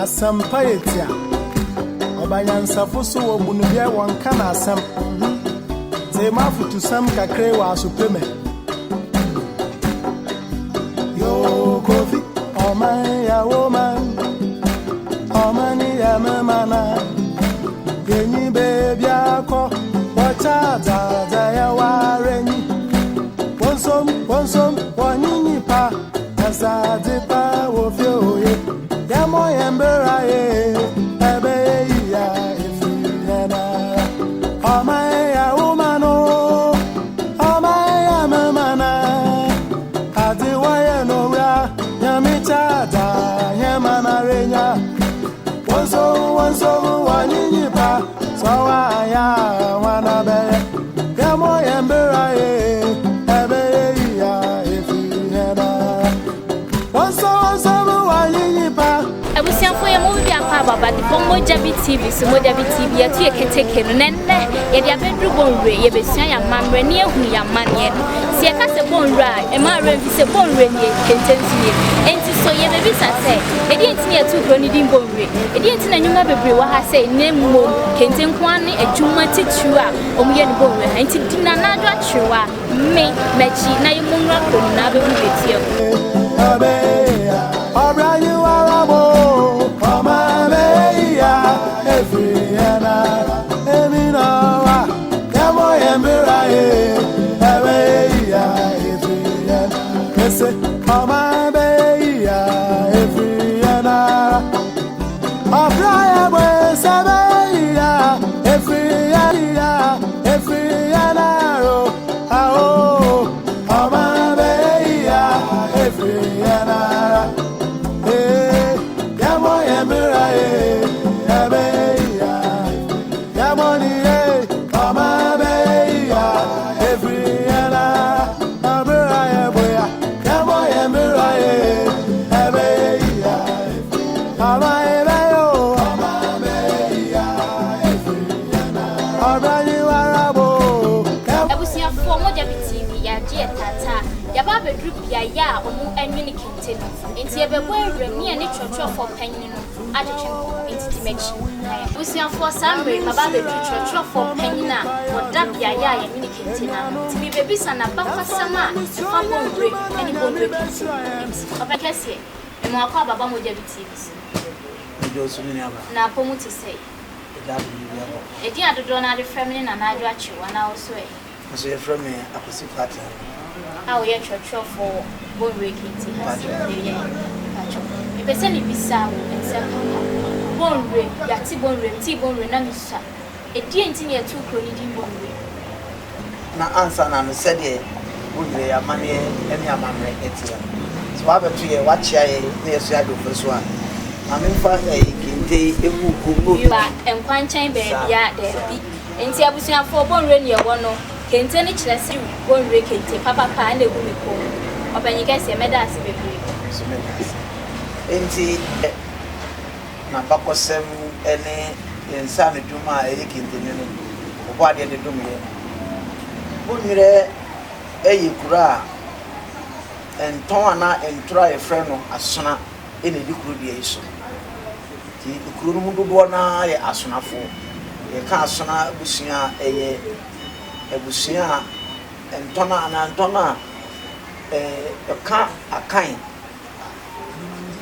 Asɛmpa yɛ tia. Ɔbanyansafo so wɔ bunubea wɔnka n'asɛm. Tee m'afotusɛm kakra yi wɔ asopɛ mu. Yo Kofi, ɔman yɛ wo man. Ɔman yɛ me mana. Yenyi beebi akɔ. Wɔkyɛ adzaadza yɛ ware nyi. Wonsom, wonsom, wɔnyi nipa. Ɛsade pa wɔ fie oye. Yɛmɔ yɛn bera ye. Ɛbɛyɛ yia efiri yɛn ara. Ɔman yɛ wo man o. Ɔman yɛ me mana. Ade wɔyɛ no wura. Nyame kyɛ adza yɛn mana renya. Wonsom, wonsom, wɔnyi nipa. Sɔ wa ya wana bɛyɛ. Yɛmɔ yɛn bera ye. Ɛbɛyɛ yia efiri yɛn ara. Wonsom, wonsom, wɔnyi nipa. Abusuafoɔ, yɛ mo bi akɔ ababa de bɔ Mogya Bi TV so. Mogya Bi TV, yɛto yɛ keteke no na nnɛ yɛde abɛduru Bɔnwure. Yɛbɛsua yɛ amammerɛ ne yɛhunu yɛ amanneɛ no. Sɛ yɛka sɛ Bɔnwure a, ɛma awerɛ mfi sɛ Bɔnwure nie, kente nso nie. Enti so yɛbɛbisa sɛ, ɛdeɛ nti na yɛto kuro no din Bɔnwure? Ɛdeɛ nti na nnwuma bebree wɔ ha sɛ ne mmom kente nko ara ne adwuma titiriw a wɔyɛ no Bɔnwure ha? Nti di Nana Adwo Atwerewa me m'akyi na yɛmmɔ nwura kuro no na abɛhu bɛtia mu. Abeya, ọbranyi warabo, ọma beya, efiri yẹn ara, emi náà wà, yẹmọ yẹn mbira ye, ẹbẹ ya, efiri yẹn, ese, ọma beya, efiri yẹn ara, ọbra yẹ bọ ẹsẹ beya, efiri yẹn ya, efiri yẹn ara, awo, ọma beya, efiri yẹn ara. Ee, yẹmọ yẹn mbira ye, ẹbẹ ya, yẹmọ ni ye, ọma beya, efiri yẹn ara, ọbra yẹ bóyá, yẹmọ yẹn mbira ye, ẹbẹ ya, ọma ebe yo, ọma beya, efiri yẹn ara, ọbranyi warabo. Abusuafoɔ, Mogya Bi TV, yɛagye yɛ taataa, yɛaba abɛduru beaeɛ a ɔmo anwene kente no. Nti yɛbɛbɔ awuram ne yɛne kyerɛkyerɛfoɔ panyin no atwetwe nkɔmmɔ. Nti di m'akyi na yɛ. Abusuafoɔ, saa mmere maba abɛduru kyerɛkyerɛfoɔ panyin a wɔda beaeɛ a yɛnwene kente no ano. Nti mebɛbisa n'abakɔsɛm a ɛfa Bɔnwure ne Bɔnwure kente no. Nti ɔpɛ kɛseɛ mema wakɔ ababa Mogya Bi TV so. Megye wo so, me nuaba. Na apɔ mu te sɛ? Ɛda ado, biribi abɔ. Ɛdin a dodoɔ no ade frɛ me ne Nana Adwo Akyew anaa wo so ɛ? Nso yɛfrɛ me Akwasi Kwaten. A woyɛ kyerɛkyerɛfoɔ wɔ Bɔnwure kente ha se yɛyɛ mpatwɔ. Mepɛ sɛ mebisa wo nsɛm kakra. Bɔnwure, yɛate Bɔnwure, metee Bɔnwure na mesua. Ɛdeɛ nti na yɛtoo kuro no din Bɔnwure? Na ansa na no, sɛdeɛ Bɔnwure yɛ amanneɛ ne amammerɛ ɛteɛ no, sɛ woabɛto yɛ, woakyea yɛ na yɛsoa adwofo so a, ma memfa ɛyi kente yi ɛgu wo kɔn mu na obi Ba nkwankyɛn baabia daabi. Nti abusuafoɔ, Bɔnwure ne ɛwɔ no, kente no kyerɛ sɛ Bɔnwure kente papapa ɛna ɛgu me kɔn mu. Ɔpanyin kɛseɛ, mɛda ase bebree. Nso meda ase. Enti n'abakɔsɛm ne yɛn nsa ano dwuma a ɛyɛ kente no no, ɔbɔ adeɛ de dom yɛn. Bɔnwire yɛ kuro a ntɔn anaa ntoro a yɛfrɛ no asona na ɛdi kuro dua yi so. Nti kuro no mu dodoɔ no ara yɛ asonafoɔ. Yɛka asona abusua a, ɛyɛ abusua a ntɔn anaa ntɔn a ɛka Akan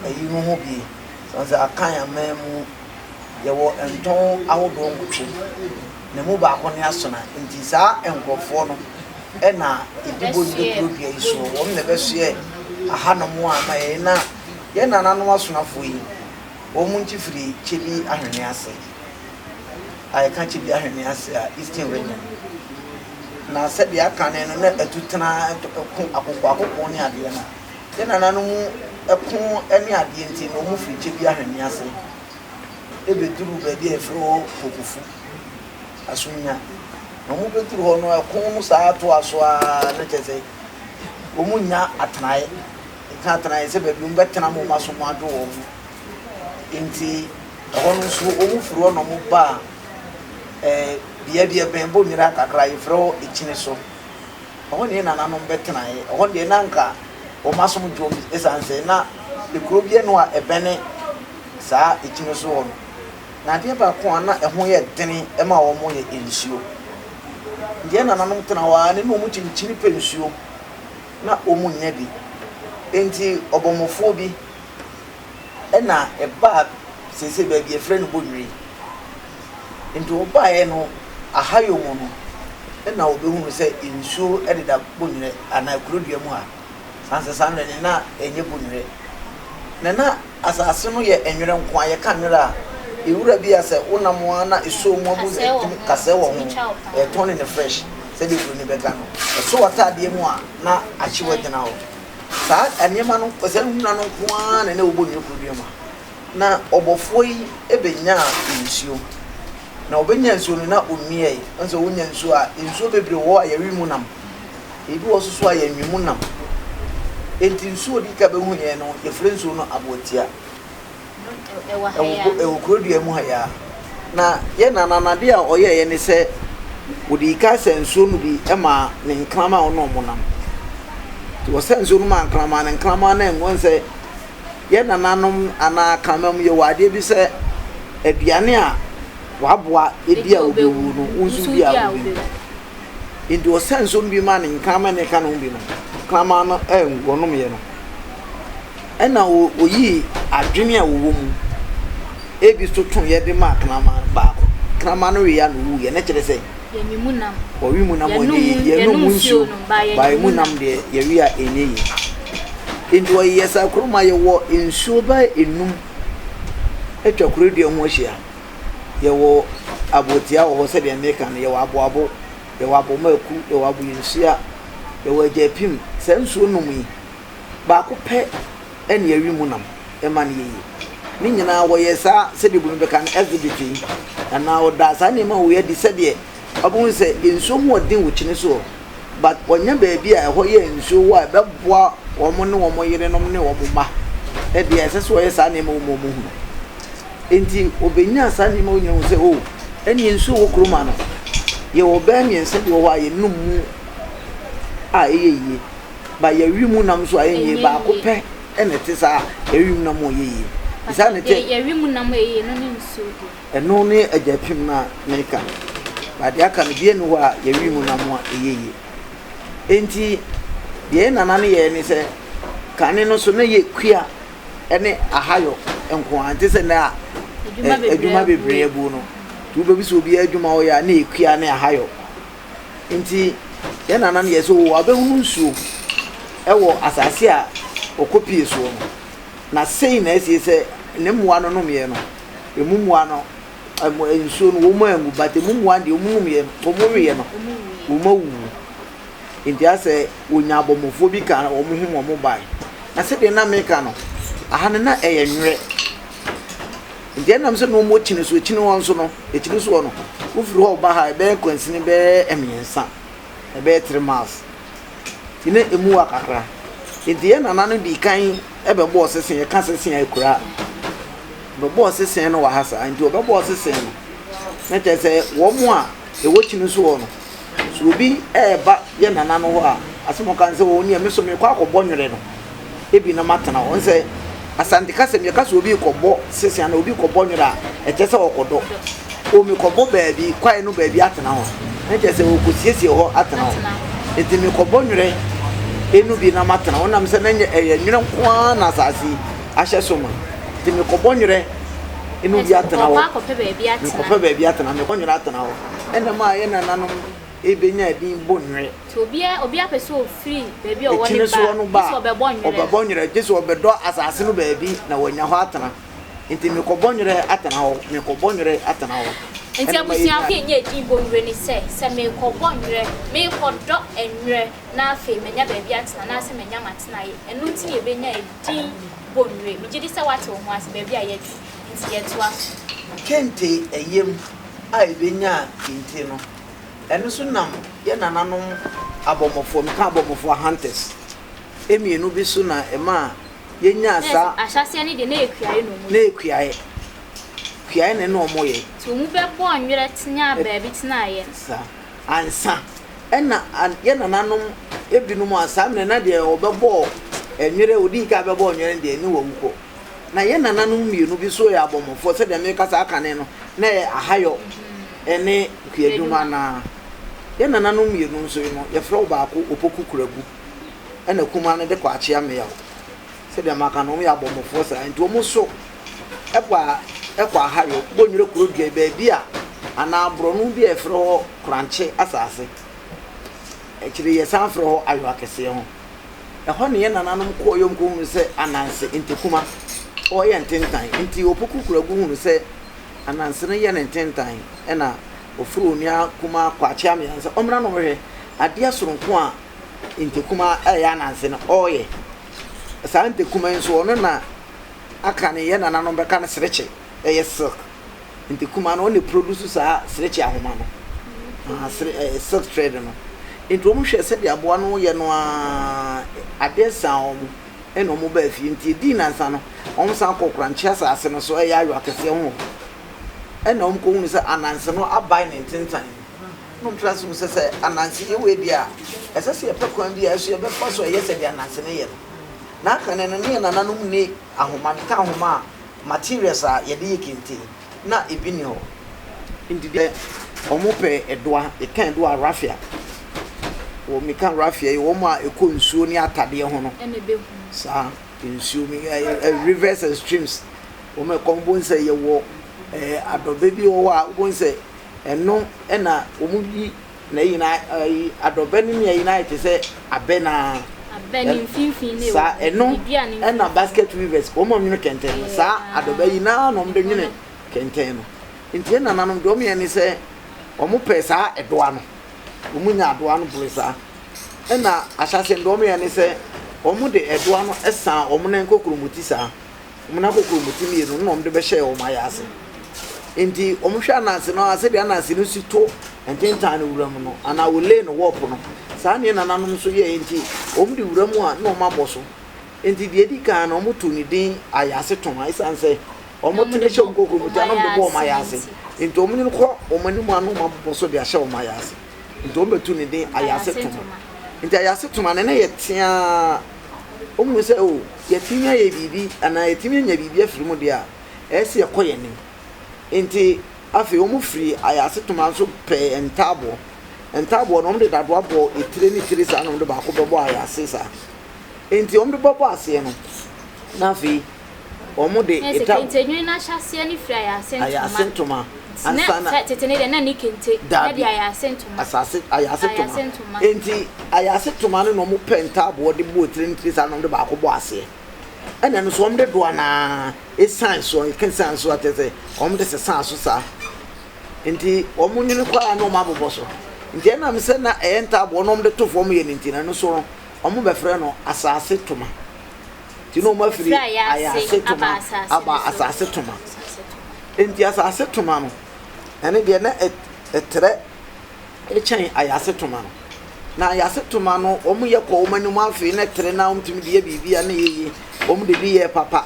ayi no ho bi. Sane sɛ Akan aman mu yɛwɔ ntɔn ahodoɔ 8, na mu baako ne asona. Nti saa nkurɔfoɔ no ɛna ɛdi Bɔnwire kuro dua yi soɔ. Wɔn na ɛbɛsoɛ ahanom a na yɛn na yɛn nananom asonafoɔ yi, wɔn nkyi firi Kyebi Ahwene ase. A yɛka Kyebi Ahwene ase a, Eastern Region. Na sɛdeɛ aka ne no na atutena ko akoko akoko ne adeɛ no, yɛn nananom ko ne adeɛ nti na wɔn firi Kyebi Ahwene ase ɛbɛduru baabi a yɛfrɛ hɔ Kokofu Asomnya. Na wɔn bɛduru hɔ no, ɛko no saa toa so ara na kyerɛ sɛ wɔn nnya atenaeɛ. Nka atenaeɛ sɛ baabi wɔn bɛtena ma wɔn asom adwo wɔn. Nti ɛhɔ no nso wɔn firi hɔ na wɔn baa bea bi ɛbɛn Bɔnwira kakra, yɛfrɛ hɔ Ekyini so. Ɛhɔ ne yɛn nananom bɛtenaeɛ. Ɛhɔ deɛ na nka wɔn asom dwo wɔn, ɛsiane sɛ na ekuro bi no a ɛbɛne. saa ɛkyini so hɔ no, na adeɛ baako a na ɛho yɛ dene ma wɔn yɛ nsuo. Nti yɛn nananom tena hɔ ara ne na wɔn kyinkyini pɛ nsuo na wɔn nnya bi. Nti ɔbɔmmɔfoɔ bi na ɛbaa seesei baabi a yɛfrɛ no Bonwire. Nti ɔbaeɛ no ahayɔ mu no na ɔbɛhunu sɛ nsuo deda Bonwire anaa Kurodua mu ha. Saa sɛ saa mmerɛ no na ɛnyɛ Bonwire. Na na asase no yɛ nwerɛ nko ara. Yɛka nwerɛ a, nwura bi a sɛ wonam a na ɛsɔ mu a wobɛhu sɛ ɛtumi kasɛe wɔ ho. Ɛtɔne no fresh sɛdeɛ buroni bɛka no. Ɛsɔ w'ataadeɛ mu a na ahye w'agyina hɔ. Saa nneɛma no, saa nwura no nko ara na na ɛwɔ Bonwire Kurodua mu ha. Na ɔbɔfoɔ yi bɛnyaa nsuo. Na ɔbɛnyaa nsuo no, na ɔnwiae. Wohu sɛ wonya nsuo a, nsuo bebree wɔ hɔ a yɛwe mu nam. Ebi wɔ hɔ nso so a yɛnwe mu nam. Enti nsuo a ɔdi kan bɛhuiɛ no, yɛfrɛ nsuo no aboatia. Ɛwɔ kurodua mu ha yi ara. Na yɛn nana no, adeɛ a ɔyɛeɛ ne sɛ, ɔdii kan saa nsuo no bi maa ne nkraman a ɔne wɔn nam. Nti ɔsaa nsuo no maa nkraman no, nkraman no anwu. Wohu sɛ yɛn nananom anaa kraman mu yɛwɔ adeɛ bi sɛ aduane a waboa di a wobɛwu no, wo nso di a wobɛwu. Nti ɔsaa nsuo no bi maa ne nkraman na ɛka ne ho bi no, kraman no anwu, ɔnomeɛ no. Ɛna ɔyii adwene a wɔwɔ mu ebi so toeɛ de maa kraman baako. Kraman no weeɛ a na ɔwuiɛ, na kyerɛ sɛ Yɛnwe mu nam. Wɔwe mu nam a ɛnyɛ yie. Yɛnom mu nsuo ba emu nam deɛ yɛwe a ɛnyɛ yie. Nti wɔyɛ saa kurom a yɛwɔ nsuo bɛyɛ enum atwa kurodua ho ahyia. Yɛwɔ abotia wɔ hɔ sɛdeɛ meka no, yɛwɔ aboabo, yɛwɔ abomaku, yɛwɔ aboyɛnhyia, yɛwɔ agyapim. Saa nsuo num yi, baako pɛ na yɛwe mu nam ma no yɛ yie. Ne nyinaa wɔyɛ saa sɛdeɛ obi bɛka no exhibit yi anaa ɔdaa saa nneɛma wei adi sɛdeɛ ɔbɛhu sɛ nsuo ho ɔden wɔ kyini soɔ but ɔnya baabi a ɛhɔ yɛ nsuo wɔ a ɛbɛboa wɔn ne wɔn yerenom ne wɔn mma ɛdeɛ ɛsɛ sɛ ɔyɛ saa nneɛma wɔ mu wɔn hunu nti ɔbɛnya saa nneɛma wɔ nyina hu sɛ o oh, ɛneɛ nsuo wɔ kurom ano yɛwɔ bɛɛ mmiɛnsa bi wɔ hɔ a yɛnum mu a ɛyɛ yie Ba yɛwe mu nam nso a ɛnyɛ yie. Baako pɛ na ɛte saa a yɛwe mu nam a ɔyɛ yie. Saa na ɛte. Yɛwe mu nam a ɛyɛ yie no ne nsuo deɛ. Ɛno ne agyapim no a meka no. Ba deɛ aka no biara nni hɔ a yɛwe mu nam a ɛyɛ yie. Enti deɛ yɛn nana no yɛɛ ne sɛ, kane no so na yɛ kua ne ahayɔ nko ara, nte sɛ nnɛ a adwuma bebree abu no. Nti wobɛbisa obiara adwuma a ɔyɛ a na ɛyɛ kua ne ahayɔ. Nti yɛn nana no yɛ sɛ oo wabɛhunu nsuo wɔ asase a ɔkɔpie soɔ no, na sei na asie sɛ ne mmoa no nomyɛ no, ɛmu mmoa no, nsuo no wɔn anwu, but ɛmu mmoa deɛ wɔn nomyɛ no, wɔn weɛ no, wɔn awuwu. Nti asɛ wɔnya abɔmmɔfoɔ bi ka wɔn ho wɔn bae. Na sɛdeɛ na meka no, aha no na ɛyɛ nwerɛ. Nti ɛnam sɛ na wɔwɔ kyini so, akyini hɔ nso no, akyini so hɔ no, wofiri hɔ ba ha ɛbɛyɛ kwansini bɛyɛ mmiɛnsa, ɛbɛyɛ three miles. Nti na emu wa kakra. Nti yɛn nana no dii kan bɛbɔɔ sese, yɛka sese a ekura. Bɛbɔɔ sese no wɔ ha saa, nti wɔbɛbɔɔ sese no, na kyerɛ sɛ wɔn a ɛwɔ kyini so hɔ no, Sɛ obi reba yɛn nana no hɔ a, asɛm a ɔka ne sɛ, Oo, neɛ me nso merekɔ akɔbɔ nwere no bi na matena hɔ. Sɛ Asante kasa mu yɛka sɛ obi rekɔbɔ sese anaa obi rekɔbɔ nwere a, ɛkyerɛ sɛ ɔkɔdɔ. O, mekɔbɔ baabi, kwae no baabi atena hɔ. Na kyerɛ sɛ ɔrekɔsiesie hɔ atena hɔ. Nti mekɔbɔ nwere no bi na matena hɔ. Nam sɛ na nyɛ ɛyɛ nwere nko ara na asase yi ahyɛ so ma. Nti mekɔbɔ nwere no bi atena hɔ. Mekɔpɛ baabi atena. Mekɔ nwere atena hɔ. Ɛna maa yɛn nananom bɛnyaa din Bonwere. Nti obiara obiara pɛ sɛ ɔfiri baabi a ɔwɔ no ba a, gye sɛ ɔbɛbɔ nwerɛ. Ɔbɛbɔ nwerɛ, gye sɛ ɔbɛdɔ asase no baabi na wanya hɔ atena. Nti mekɔbɔ nwerɛ atena hɔ, mekɔbɔ nwerɛ atena hɔ. Nti abusua yɛnyaa din Bonwere ne sɛ, sɛ merekɔbɔ nwerɛ, merekɔdɔ nwerɛ na afei manya baabi atena anaasɛ manya m'atenaeɛ. Ɛno nti na yɛbɛnyaa din Bonwere. Megye di sɛ woate wo ho ase baabi a yɛadu nti yɛtoa so. Kente ɛyam a ebenyaa kente no, ɛno nso nam yɛn nananom abɔmmɔfoɔ, meka abɔmmɔfoɔ a, hunters, mmienu bi so na ɛmaa yɛnyaa saa. Ahyɛaseɛ no deɛ na ɛyɛ kuaeɛ na wɔyɛ. Na ɛyɛ kuaeɛ. Kuaeɛ na ɛne wɔn yɛ. Nti wɔn bɛbɔɔ nwerɛ tenaa baabi tenaeɛ. Saa. Ansa. Ɛna yɛn nananom ebinom a saa mmerɛ na deɛ ɔbɛbɔɔ nwerɛ, ɔdii kan bɛbɔɔ nwerɛ no deɛ ne wawu kɔ. Na yɛn nananom mmienu bi nso yɛ abɔmmɔfoɔ, sɛdeɛ mereka saa kane no, na ɛyɛ ahayɔ ne kuadwuma no ara. Yɛn nananom mmienu nso yi no, yɛfrɛ ɔbaako Opoku Kuragu, ɛna kumaa no de Kwakye Ameyaw. Sɛdeɛ maka no, wɔyɛ abɔmmɔfoɔ saa, nti wɔn nso kɔ kɔ ahayɔ, Bonwire kuro dua yi, baabi a anaa borɔno bi a yɛfrɛ hɔ Korankye asase, akyire yi yɛsan frɛ hɔ Ayo Akɛseɛ ho. Ɛhɔ na yɛn nananom kɔɔ yom kɔhunuu sɛ Ananse ntekuma ɔreyɛ ntentan. Nti Opoku Kuragu hunuu sɛ Ananse no yɛ ne ntentan ɛna ɔfrɛɛ onua kumaa Kwakye Ameyaw sɛ ɔmmra na ɔmmɛhwɛ adeɛ soronko a ntekuma a ɛyɛ Ananse no ɔreyɛ. Saa ntekuma yi nso ɔno na aka ne yɛn nananom bɛka no serekye, ɛyɛ silk. Nti kumaa no ɔna produce saa serekye ahoma no, ah, sere, eh, silk thread no. Nti wɔn hwɛ sɛdeɛ aboa no yɛ no ara, adeɛ saa wɔn, ɛna wɔn baa fie. Nti edii nansa no, wɔn san kɔ korankye asase no so, ɛyɛ ayo akɛseɛ ho hɔ. Ɛna wɔn kɔhunu sɛ ananse no abae ne ntentan mu. Na wɔn tra ase hu sɛ sɛ ananse yɛ wei deɛ a, ɛsɛ sɛ yɛpɛ kwan bi a ɛso yɛbɛfa so a ɛyɛ sɛdeɛ ananse no yɛ no. Na aka no no, ne yɛn nananom nni ahoma, meka ahoma a, Materials a yɛde yɛ kente na ebi nni hɔ. Nti deɛ wɔn pɛ ɛdoa, yɛka ɛdoa a raffia. Wɔ meka raffia yi, wɔn a ɛkɔ nsuo ne atadeɛ ho no. Ɛna ɛbɛhu. Saa nsuo mi ɛ rivers and streams. Wɔn ɛkɔ wɔn sɛ yɛwɔ ɛɛ adɔbɛ bi wɔ hɔ a wɔn sɛ ɛno ɛna wɔn yi. Na eyi na ayi adɔbɛ ne nea eyi na ayɛ te sɛ abɛ na. Abɛ ne mfimfini ne saa ɛno ɛna basket weavers wɔn a wɔnwene kɛntɛn no saa adɔbɛ yi na na wɔn de nwene kɛntɛn no nti yɛn nananom deɛ wɔn yɛ ne sɛ wɔn pɛ saa ɛdoa no wɔn nya adoa no bere saa ɛna ahyɛaseɛ no deɛ wɔn yɛ ne sɛ wɔn de ɛdoa no ɛsan wɔn nan kokuromoti saa. Wɔn akokuroboti mmienu na wɔde bɛhyɛɛ wɔn ayaase. Enti wɔhwɛ ananse no a, sɛdeɛ ananse no si to ntentan no wuram no, anaa wɔlei no wɔp no, saa ne yɛn nananom nso yɛeɛ. Enti wɔde wura mu a, na wɔabɔ so. Enti deɛ ɛdi kan no, wɔtoo ne din ayaase toma, ɛsiane sɛ wɔtene hyɛ wɔn kokuroboti a, na wɔde bɔ wɔn ayaase. Enti wɔn kɔ wɔn anim a, na wɔabobɔ so de ahyɛ wɔn ayaase. Nti wɔbɛto ne din Ayase Toma. Nti Ayase Toma no, na ɛyɛ teaa. Wɔhunu sɛ, oh, yɛatumi ayɛ biribi anaa yɛatumi anya biribi afiri mu deɛ a, ɛyɛ sɛ yɛkɔ yɛn anim. Nti afei wɔfirii Ayase Toma nso pɛɛ ntaaboɔ. Ntaaboɔ no, wɔde dadoa bɔɔ etire ne tire saa na wɔde baako bɛbɔɔ ayase saa. Nti wɔde bɛbɔ aseɛ no, na afei wɔde Na sɛ kente nwene no ahyɛaseɛ no firi ayase ntoma. Ayase ntoma. Ansa na. Tete no deɛ na ne kente. Daabi. Na de ayase ntoma. Asase ayase toma. Ayase ntoma. Enti ayase toma no na wɔn pɛ ntaaboɔ de bɔ tire ne tire saa na wɔn de baako bɔ aseɛ. Ɛna ɛno nso wɔn de doa naa esan so yɛka esan so a kyerɛ sɛ wɔn de sesa so saa. Nti wɔn nwene kɔ a na wɔn abobɔ so. Nti ɛnam sɛ na ɛyɛ ntaaboɔ na wɔn de to fam yɛ ne nti na ɛno nso no wɔn bɛfrɛ no asase toma. Nti na wɔn afiri ayase toma aba asase toma. Enti asase toma no, ɛno deɛ na ɛtrɛ kyɛn ayase toma no. Na ayase toma no, wɔyɛ kɔ wɔn anim afei na ɛtrɛ na wɔtumi de yɛ biribi a na ɛyɛ yie. Wɔde bi yɛ papa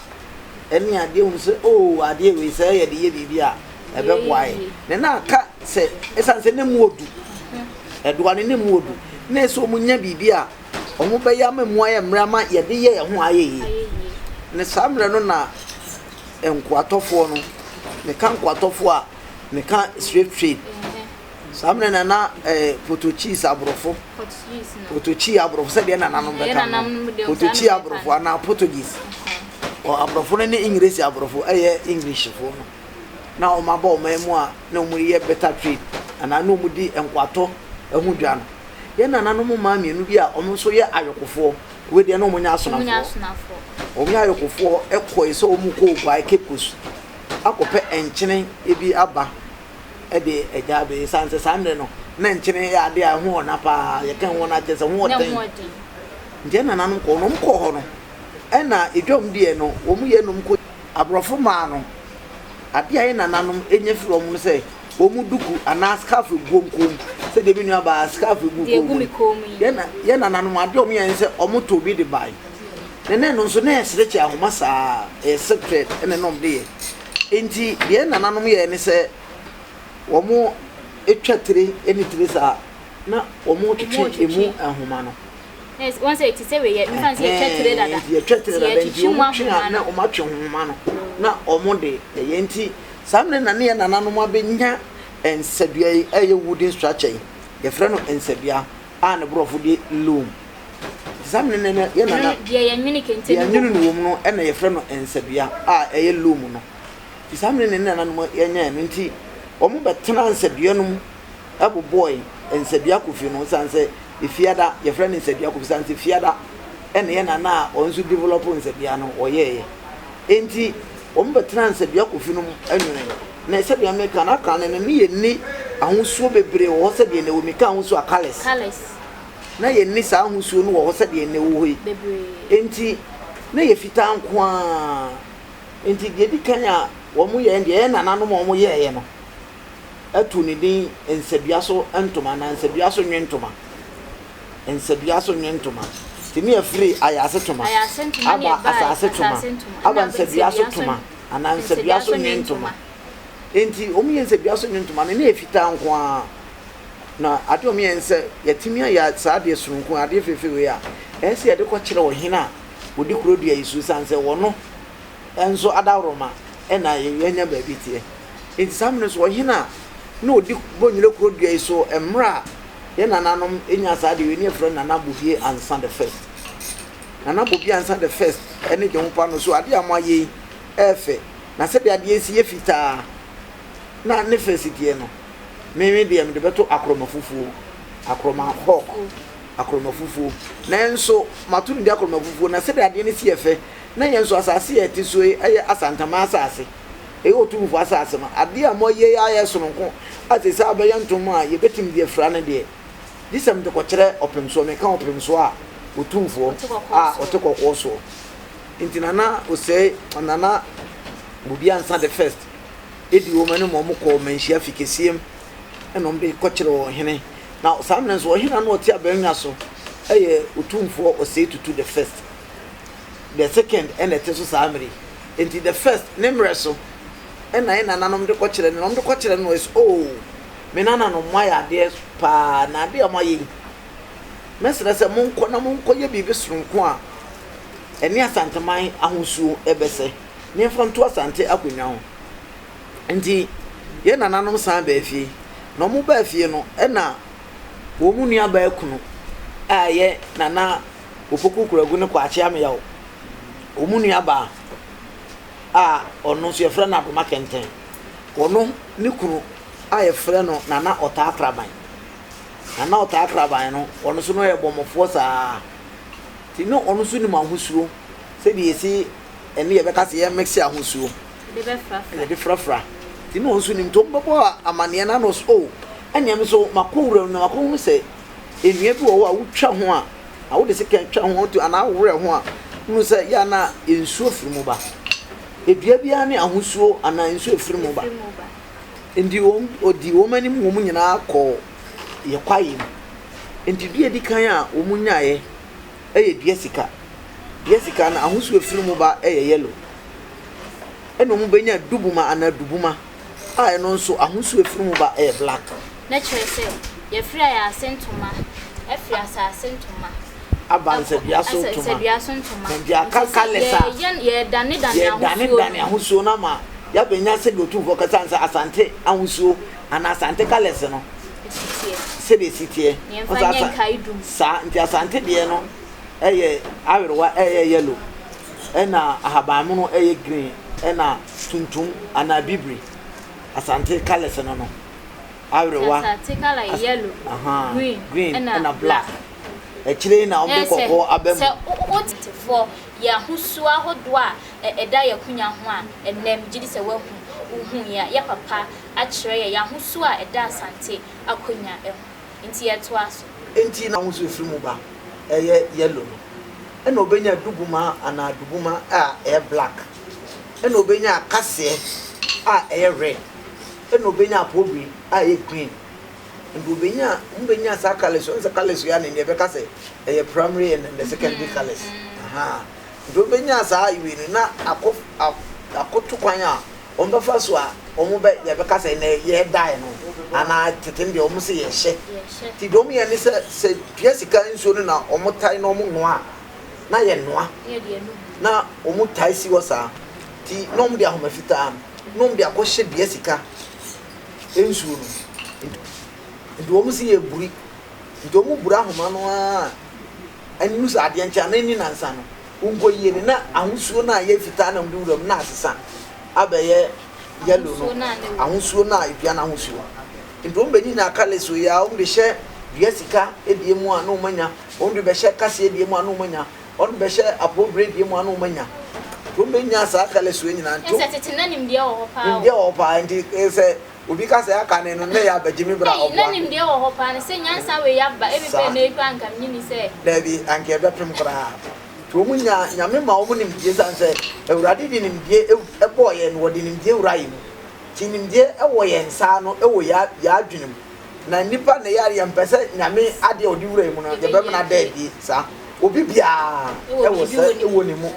ɛne adeɛ hu sɛ oo adeɛ wei sɛ yɛde yɛ biribi a ɛbɛboa yɛ. Na na aka sɛ ɛsiane sɛ na mu odu, ɛdoa no na mu odu, na ɛsɛ wɔn nya biribi a wɔbɛyɛ ama mu ayɛ mmerɛ ama yɛde yɛ yɛn ho ayɛ yie. Na saa mmerɛ no na nkoatɔfoɔ no, meka nkoatɔfoɔ a, meka slave trade. Saa mmerɛ na na eh, Portuguese aborɔfo, Portuguese aborɔfo sɛdeɛ nananom bɛka no, Portuguese aborɔfo anaa Portuguese. Aborɔfo no ne English aborɔfo ɛyɛ Englishfoɔ no. Na wɔn aba ɔman mu a na wɔn yɛ better trade anaa na wɔn di nkoatɔ ho dwa no. Yɛn nananom mmaa mmienu bi a wɔn nso yɛ ayokofoɔ Wei deɛ na wɔnyɛ asonafoɔ. Wɔnyɛ ayokofoɔ kɔe sɛ wɔrekɔ Oguae, Cape Coast, akɔpɛ nkyene bi aba de agya abɛ. Esiane sɛ saa mmerɛ no, na nkyene yɛ adeɛ a ɛho ɔna paa. Yɛka ɛho ɔna kyerɛ sɛ ɛho ɔden. Nti ɛna nananom kɔɔ no, wɔkɔɔ hɔ no, ɛna edwam deɛ no, wɔyɛ nom kɔ. Aborɔfo maa no adeɛ a yɛn nananom nya firi wɔn no sɛ wɔn duku anaa scarf egu wɔn kɔn mu sɛdeɛ me nua baa scarf egu kɔn mu yi. Yɛn yɛn nananom adeɛ a wɔn yɛ ne sɛ wɔn tɔ bi de bae. Na na ɛno nso na ɛyɛ serekye ahoma saa ɛyɛ silk thread ɛna na wɔn de yɛ. Nti deɛ yɛn nananom yɛ ne sɛ wɔn twa tire ne tire saa na wɔn twetwe emu ahoma no. Wɔn sɛ ti sɛ wei yɛ nfa sɛ yɛtwa tire dada. Nti yɛtwa tire dada nti Yɛtwitwi mu wɔn twe a ahoma na no. wɔn atwe nhoma no na wɔn de ɛyɛ nti saa mmerɛ na ne yɛ nananom abɛnya nsadua yi ɛyɛ wooden structure yi yɛfrɛ no nsadua a ne borɔfo de loom. Nti saa mmerɛ na yɛ nana Deɛ yɛnwene kente deɛ no yɛnwene wɔ no wɔ mu no ɛna yɛfrɛ no nsadua a ɛyɛ loom no. Nti saa mmerɛ na ne nananom yɛnyaeɛ no nti wɔn bɛtena nsadua no mu bobɔe nsadua kofi no osiane sɛ Efiada, yɛfrɛ no nsadua kofi osiane sɛ Fiada na ɛyɛ nana a ɔno nso develop nsadua no ɔyɛeɛ. Enti wɔn bɛtenaa nsadua kofi no mu nwene. Na sɛdeɛ meka no aka no no ne yɛnni ahosuo bebree wɔ hɔ sɛdeɛ na ɛwɔ meka ahosuo a colours. Colours. Na yɛnni saa ahosuo no wɔ hɔ sɛdeɛ na ɛwɔ hɔ yi. Bebree. Enti na yɛ fitaa nko ara. Enti deɛ ɛdi kan a wɔn yɛɛ deɛ ɛyɛ nananom a wɔn yɛeɛ no. to ne din nsadua so ntoma anaa nsadua so nwentoma. Nsadua so nwentoma. Nti ne yɛfiri ayase toma aba asase toma aba nsadua so toma anaa nsadua so nwentoma. Nti wɔn yɛ nsadua so nwentoma no ne yɛ fitaa nko ara. Na adeɛ wɔn yɛ sɛ yɛtumi ayɛ saa adeɛ sononko adeɛ fɛfɛ wei a ɛyɛ sɛ yɛde kɔkyerɛ ɔhene a ɔdi kuro dua yi so san sɛ wɔno nso adaworoma na yɛanya baabi teɛ. Enti saa mmerɛ nso ɔhene a na ɔdi Bonyere kuro dua yi so mmerɛ a yɛn nananom nyaa saa adeɛ wei ne yɛfrɛ no Nana Bobie Ansah the first. Nana Bobie Ansah the first ne gye ho pa no so adeɛ a moayɛ yi ɛyɛ fɛ na sɛdeɛ adeɛ yi si yɛ fitaa na ne fɛ si teɛ no me me deɛ mede bɛto akorɔma fufuo akorɔma hawk akorɔma fufuo nanso mato no di akorɔma fufuo na sɛdeɛ adeɛ no si yɛ fɛ na yɛn nso asase a yɛte so yi yɛ Asanteman asase, ɛyɛ Otumfoɔ asase no, adeɛ a moayɛ yi ayɛ sononko a seesei abɛyɛ ntoma a yɛbɛtumi de afira no deɛ, gye sɛ mede kɔkyerɛ ɔpemsoɔ, meka ɔpemsoɔ a, Otumfoɔ a ɔte kɔkɔɔ soɔ. Nti Nana Osei, Nana Bobi Ansah the first, di wɔn anim ma wɔkɔɔ Manhyia Fikesiem ɛna wɔde kɔkyerɛ ɔhene. Na saa mmerɛ nso ɔhene a na ɔte abannwa so yɛ Otumfoɔ Osei Tutu the first. The second ɛna ɛte so saa mmerɛ yi. Nti the first ne mmerɛ so ɛna yɛ nananom de kɔkyerɛ no na wɔn de kɔkyerɛ no ɛsɛ oo me nananom mo ayɛ adeɛ paa na adeɛ a mo ayɛ yi mɛsrɛ sɛ monkɔ na monkɔ yɛ biribi soronko a ɛne Asanteman ahosuo ɛbɛsɛ ne yɛmfa nto Asante akonnwa ho. Nti yɛ nananom san baa fie na wɔn baa fie no ɛna wɔn nuabaa kunu a ɛyɛ Nana Opoku Kuragu ne Kwakye Ameyaw, wɔn nuabaa a ɔno nso yɛfrɛ no Adoma Kɛntɛn. Ɔno ne kunu a yɛfrɛ no Nana Ɔtaa Kraban. Nana Ɔtaa Kraban no, ɔno nso no yɛ bɔmmɔfoɔ saa. Nti na ɔno nso nim ahosuo sɛdeɛ yɛsi ɛne yɛbɛka sɛ yɛ mix ahosuo. Yɛde frafra. Nti na ɔno nso nim. Nti wɔbɛbɔ amaneɛ no ano so, oh, ɛnneɛ me nso makɔ wuram na makɔhunu sɛ nnua bi wɔ hɔ a wotwa ho a, na wode sekan twa ho to anaa wowerɛ ho a, wohu sɛ yɛ a na nsuo firi mu ba. Dua biara ne ahosuo anaa nsuo ɛfiri mu ba. Nti wɔn ɔdi wɔn anim wɔn nyinaa kɔɔ yɛ kwaeɛ mu. Nti dua di kan a wɔn nyaeɛ yɛ dua sika. Dua sika no ahosuo ɛfiri mu ba yɛ yellow. Ɛna wɔn bɛnya dubuma anaa dubuma a ɛno nso ahosuo ɛfiri mu ba yɛ black. Na kyerɛ sɛ, yɛfiri ayaase ntoma, afiri asaase ntoma. Aba nsadua so ntoma. Nsadua so ntoma. Nti aka colours a. Yɛdanedane ahosuo no. Yɛdanedane ahosuo no ama yɛabɛnya sɛdeɛ Otumfoɔ kasa no sɛ Asante ahosuo anaa Asante colours no. Ɛsi teɛ. Sɛdeɛ ɛsi teɛ. Yɛmfa nyɛ nkaedum. Saa, nti Asante deɛ no ɛyɛ awerewa ɛyɛ yellow, ɛna ahabanmono ɛyɛ green, ɛna tuntum anaa bibire. Asante colours no no. Awerewa, green ɛna black. Akyire yi na wɔde kɔkɔɔ aba mu. Sɛ wotetefoɔ yɛ ahosuo ahodoɔ a ɛda yɛn akonya ho a, ɛnnɛ megye di sɛ woahu, wohuiɛ a, yɛ papa akyerɛ yɛn yɛn ahosuo a ɛda Asante akonya ho. Nti yɛtoa so. Enti na ahosuo firi mu ba ɛyɛ yellow no, ɛna ɔbɛnya dubuma anaa dubuma a ɛyɛ black, ɛna ɔbɛnya akaseɛ a ɛyɛ red. Ɛna obenya apɔwbiri a ɛyɛ green. Nti obenya, wɔn benya saa colours, wɔn sɛ colours yɛ a na yɛbɛka sɛ ɛyɛ primary and the secondary colours. Ahaa. Nti obenya saa wei no na akɔ akoto kwan a Wɔbɛfa so a wɔbɛ yɛbɛka sɛ ɛnɛ yɛdae no anaa tete no deɛ wɔn se yɛhyɛ. Nti deɛ wɔyɛ ne sɛ sɛ dua sika nsuo no na wɔtae na wɔnoa a na yɛnoa na wɔtae si hɔ saa. Nti na wɔde ahoma fitaa no na wɔde akɔhyɛ dua sika nsuo no. Nti wɔn se yɛburi. Nti wɔburi ahoma no ara a ɛnnu sɛ adeɛ nkye anaa ɛnni nnansa no Wonkɔ yie no na ahosuo no a ɛyɛ fitaa na wɔde wura mu na asesa abɛyɛ yellow no, ahosuo no a dua no ahosuo. Nti wɔn bɛnyinya colours wei a wɔn de hyɛ dua sika deɛ mu a na wɔn anya, wɔn de bɛhyɛ kaseɛ deɛ mu a na wɔn anya, wɔn de bɛhyɛ apɔbire deɛ mu a na wɔn anya. Nti wɔn bɛnya saa colours wei nyinaa. Nti Ɛsɛ tete na nimdeɛ wɔ hɔ paa o. Nimdeɛ wɔ hɔ paa nti sɛ obi ka sɛ aka ne no na ɛyɛ abɛgye me bra Ei, na ɔboa. nimdeɛ wɔ hɔ paa no sɛ nyansa wei aba ebi pɛ na ekura anka menyini sɛ. Daabi, anka ɛbɛpem koraa. Nti wɔn nyaa, Nyame ma wɔn nimdie sane sɛ Awurade de nimdie bɔɔ yɛn na ɔde nimdie wuraa yɛn mu. Nti nimdie wɔ yɛn nsa ano, wɔ yɛn adwene mu. Na nnipa na yɛ yɛmpɛ sɛ Nyame adeɛ a ɔde wura yɛn mu no yɛbɛmena ada adie saa. Obi biara wɔ sɛ wɔ ne mu.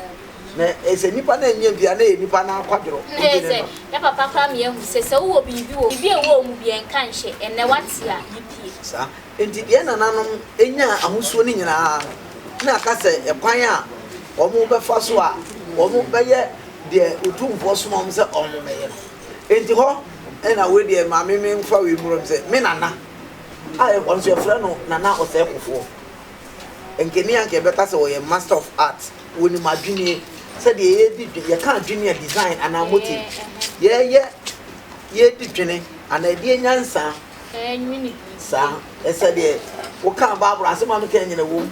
Na sɛ nnipa no annya bi a na ɛyɛ nnipa no akwadworɔ. Na ɛyɛ sɛ yɛ papa koraa ma yɛahu sɛ sɛ wowɔ biribi wɔ biribi a ɛwɔ wo mu biara nka nhyɛ, ɛnnɛ woate a yi pue. Saa. Enti deɛ nananom nyaa ahosuo no nyinaa no, na aka sɛ ɛkwan a wɔbɛfa so a wɔbɛyɛ deɛ Otumfoɔ soma wɔn sɛ wɔmmɛyɛ no. Enti hɔ na wei deɛ ma me memfa wei mmura mu sɛ, me nana a ɔno nso yɛfrɛ no Nana Ɔsɛekofoɔ, nkani anka yɛbɛka sɛ ɔyɛ Master of Art, wɔnim adwennie, sɛdeɛ yɛdi dwen, yɛka adwennie a design anaa motive, yɛyɛ yɛdi dwene anaa yɛde nyansa Saa, ɛsɛ deɛ wokaa Bible asɛm a meka nyina wom.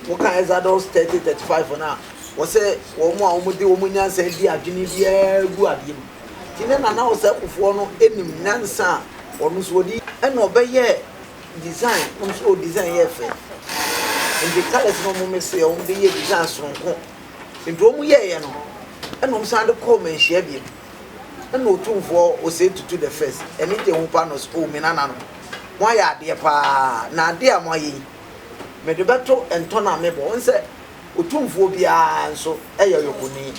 Woka Exodus 30, 35 no a, wɔsɛ wɔn a wɔde wɔn nyansa di adwene biara gu adeɛ mu. Nti ne nana ɔsɛkofoɔ no nim nyansa a ɔno nso ɔde ɛna ɔbɛyɛ design, ɔno nso ɔ design yɛ fɛ. Nti colours no wɔn mese wɔn de yɛ design soronko. Nti wɔn yɛɛyɛ no, ɛna wɔn san de kɔɔ manhyia bio. Ɛna Otumfoɔ Osei Tutu the First ani gyee ho paa na ɔse, Oh me nananom, moayɛ adeɛ paa, na adeɛ a moayɛ yi, mede bɛto ntɔn a mebɔ. Wohu sɛ Otumfoɔ biara nso yɛ Yokoni.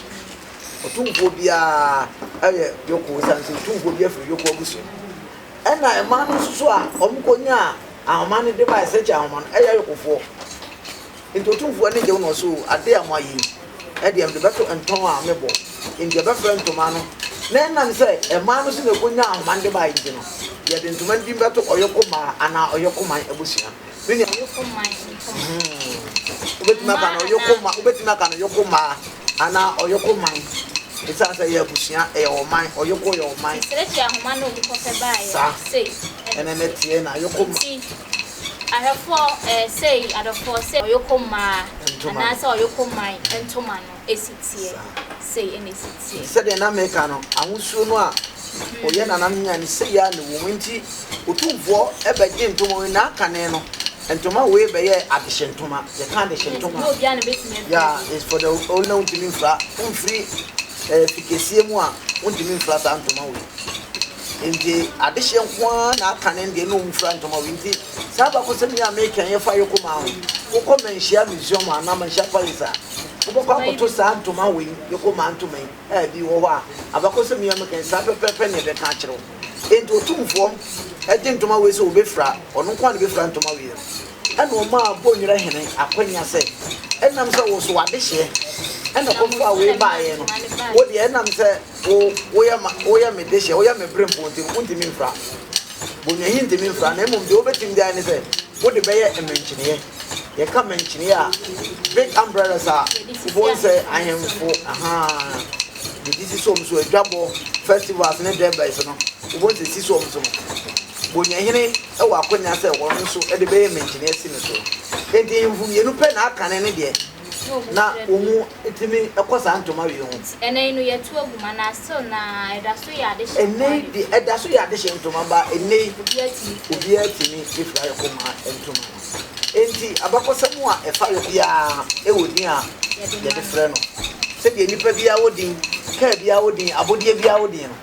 Otumfoɔ biara yɛ Yoko, ɛsiane sɛ Otumfoɔ biara firi Yoko abusua mu. Ɛna mmaa no nso so a wɔkɔnyaa ahoma no de baeɛ, sɛkyɛ ahoma no, ɛyɛ Yokofoɔ. Enti Otumfoɔ ani gye ho na ɔse, Oh, adeɛ a moayɛ yi, ɛdeɛ mede bɛto ntɔn a mebɔ, enti yɛbɛfrɛ ntoma no, na ɛnam sɛ mmaa no so na ɛkɔnyaa ahoma no de baeɛ nti no, yɛde ntoma no din bɛto Ɔyokomaa anaa Ɔyokoman abusua. Me nua, Ɔyokoman ntoma. Hmm, wobɛtumi aka no Ɔyokoma, wobɛtumi aka no Yokomaa anaa Ɔyokoman, ɛsiane sɛ ɛyɛ abusua, ɛyɛ ɔman, Ɔyoko yɛ ɔman. Nti srɛkyɛ ahoma no a wɔkɔpɛ baeɛ no, Saa, sei ɛna na ɛteɛ na Yokoma. Nti Ahwɛfoɔ ɛɛ sei adɔfoɔ sei ɔyoko mmaa anaasɛ ɔyoko man ntoma no si teɛ sei ɛna ɛsi teɛ. Nti sɛdeɛ na meka no ahosuo no a ɔyɛ nananom nyaa no sei ara na ɛwɔ mu nti Otumfoɔ bɛgye ntoma wei na akane no ntoma wei bɛyɛɛ adehye ntoma yɛka adehye ntoma a yeah it's for the only wontumi mfira womfiri ɛɛ fikesie mu a wontumi mfira saa ntoma wei. Enti adehyeɛ nko ara na aka ne deɛ na wɔn fira ntoma wei nti saa abakɔsɛm yi a meka yi ɛfa Yokomaa ho. Wokɔ Manhyia Museum anaa Manhyia Palace a, wobɛkɔ akɔto saa ntoma wei, Yokomaa ntoma yi a ebi wɔ hɔ a, abakɔsɛm yi a meka yi saa pɛpɛɛpɛ na ɛbɛka akyerɛ wo. Enti Otumfoɔ gye ntoma wei sɛ ɔbɛfira, ɔno nko ara na ɔbɛfira ntoma wei no. Ɛna ɔmaa Bonwerɛ hene akwanya sɛ, ɛnam sɛ wo so w'adehyeɛ ɛna kɔfaa wei baeɛ no, wo deɛ ɛnam sɛ Wo, woyɛ ma, woyɛ me dehyeɛ, woyɛ me berempɔn nti no, wontumi mfra. Bonwahi ntumi mfra, na mmom deɛ wobɛtumi de ayɛ ne sɛ, wode bɛyɛ mmɛnkyeneɛ. Yɛka mmɛnkyeneɛ a, big umbrellas a wobɛhu sɛ ahemfo, ahaa, de sisi wɔn so, adwabɔ, festivals ne durbars no, wobɛhu sɛ ɛsisi wɔn so no. Bonwahene wɔ akwanya sɛ ɔno nso de bɛyɛ mmɛnkyeneɛ si ne so. Enti ahemfo mmienu pɛ na akane ne deɛ na wɔn tumi kɔ saa ntoma wei ho. Ɛnɛ yi no yɛto agu mu anaa still na ɛda so yɛ adehyeɛ Ɛnɛ yi deɛ ɛda so yɛ adehyeɛ ntoma ba ɛnɛ yi obiara tumi fira. Obiara tumi fira yɔkoma ntoma no. Enti abakɔsɛm a ɛfa yɔkoma biara wɔ din a yɛde frɛ no. Sɛdeɛ nipa biara wɔ din, kaa biara wɔ din, abodeɛ biara wɔ din no,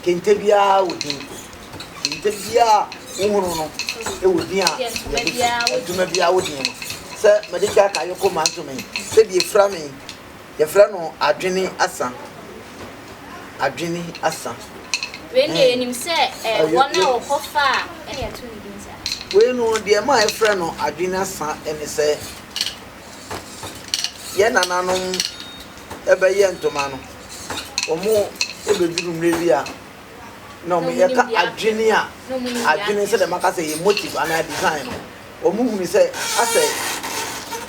kente biara wɔ din. Kente biara a wohunu no wɔ din a yɛde ntoma biara wɔ din no. Sɛ mede ka ka yɔkoma ntoma yi, sɛdeɛ efira me yi, Yɛfrɛ no adwene asa. Adwene asa. Wei deɛ yɛnim sɛ wɔn a wɔkɔfa a ɛna yɛto ne din saa. Wei no deɛ ɛma yɛfrɛ no adwene asa ne sɛ yɛn nananom bɛyɛ ntoma no, wɔbɛduru mmerɛ bi a na wɔn yɛka adwene a adwene sɛdeɛ maka sɛ yɛ motive anaa design no wɔn hunu sɛ asɛ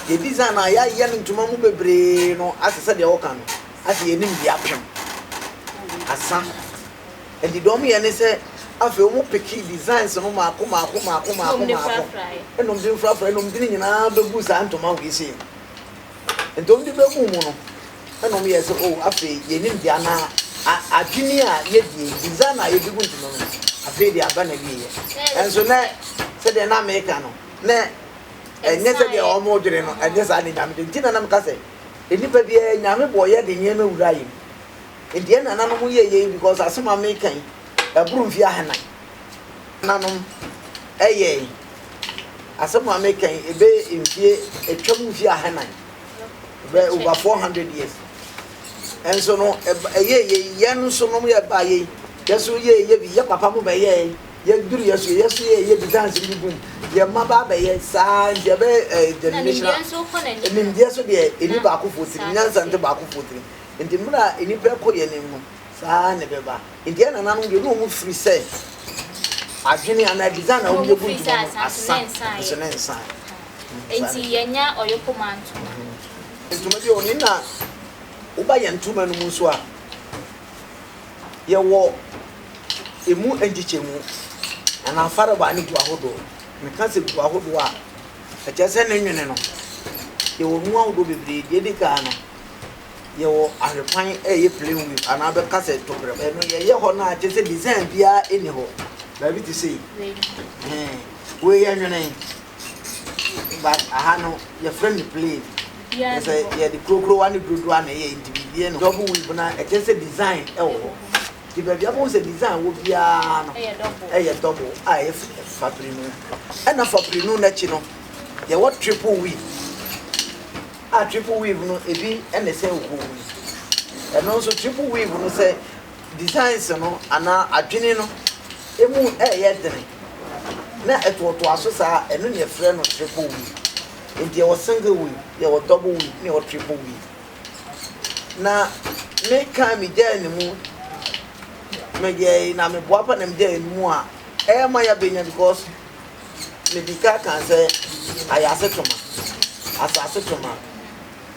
yɛ design a yɛayɛ no ntoma mu bebree no asɛ sɛdeɛ wɔka no Ase yɛnim deɛ apem asa. Nti deɛ wɔyɛ ne sɛ afei wɔn peke designs no maako maako maako maako maako ɛna wɔn de mfrafra ɛna wɔn de ne nyinaa bɛgu saa ntoma wei sei mu. Nti wɔn de bɛgu mu no ɛna wɔn yɛ sɛ oh afei yɛnim deɛ anaa adwene a yɛdie design a yɛde gu ntoma mu afei deɛ aba na wieɛ. Ɛnso nɛ sɛdeɛ na meka no nɛ ɛnyɛ sɛdeɛ wɔn dwene no ɛnyɛ saa ne Nyame de nti na na meka sɛ Nnipa biara Nyame bɔɔ yɛ de nneɛma wuraa yɛ mu. Nti yɛn nananom yɛɛ yei because asɛm a meka yi ɛboro mfeɛ ahanan. Nananom ɛyɛe. Asɛm a meka yi ɛbɛyɛ mfie atwam mfie ahanan. Ɛbɛyɛ over 400 years. Ɛnso no ɛyɛɛ yei yɛn nso nom yɛ baa yei yɛ nso yɛɛ yɛ bi yɛ papa mo bɛyɛɛ. Yɛduru yɛ so yɛ so yɛ yɛ designs bi gum yɛ mma ba abɛyɛ saa nti ɛbɛyɛ ɛɛ generational nimdeɛ so deɛ ɛni baakofoɔ tirim nyansa nte baakofoɔ tirim nti mmerɛ a nnipa ɛkɔ yɛn anim no saa na ɛbɛba nti yɛn nananom deɛ ne wɔn firi sɛ adwene anaa design a wɔn yɛ gu ntoma mu asa nso ne nsa nti yɛnya ɔyɔkoma ntoma ntoma bi wɔ ne na woba yɛn ntoma no mu nso a yɛwɔ emu nkyekyɛmu anaa farebaa no gu ahodoɔ. Meka sɛ gu ahodoɔ a, ɛkyerɛ sɛ ne nwene no, yɛwɔ mu ahodoɔ bebree. Deɛ ɛdi kan no, yɛwɔ ahwekwan a ɛyɛ plain weave anaa bɛka sɛ toprɛm. Ɛno yɛyɛ hɔ no a, kyerɛ sɛ design biara nni hɔ. Baabi te sei. Wei yɛ nwene, but aha no yɛfrɛ no plain. Kyerɛ sɛ yɛde kurokurowa ne durodurowa na ɛyɛ nti biribiara nni hɔ. Double weave no a, ɛkyerɛ sɛ design wɔ hɔ. Nti baabi a wobɛhu sɛ design wɔ biara no yɛ double a ɛyɛ fapirinu. Ɛna fapirinu no akyi no, yɛwɔ triple weave a triple weave no ebi na ɛsɛn wo kɔn mu yi. Ɛno nso triple weave no sɛ designs no anaa adwene no emu ɛyɛ dene na ɛtoatoa so saa ɛno na yɛfrɛ no triple weave. Nti yɛwɔ single weave, yɛwɔ double weave, na yɛwɔ triple weave. Na me kan megyaa ne mu meyɛe na meboa pa na megyaa ne mu a ɛyɛ ma yɛabɛnya because medi ka kan sɛ ayase toma asase toma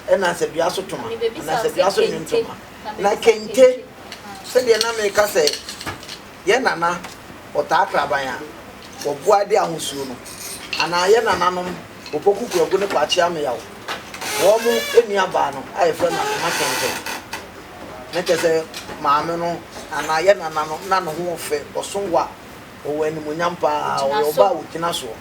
ɛna sɛ dua so toma ana sɛ dua so nwom toma na kente sɛdeɛ na meka sɛ yɛ nana ɔtaa kraban a wɔboa de ahosuo no anaa yɛ nananom Opoku Kwaku ne Kwakye Ameyaw, wɔn nuabaa no a yɛfrɛ no Atoma Kɛntɛn. Na kyerɛ sɛ maame no anaa yɛ nana no na ne ho fɛ, ɔso wa, ɔwɔ animuonyam paa, ɔyɛ ɔbaa a ɔgyina soɔ.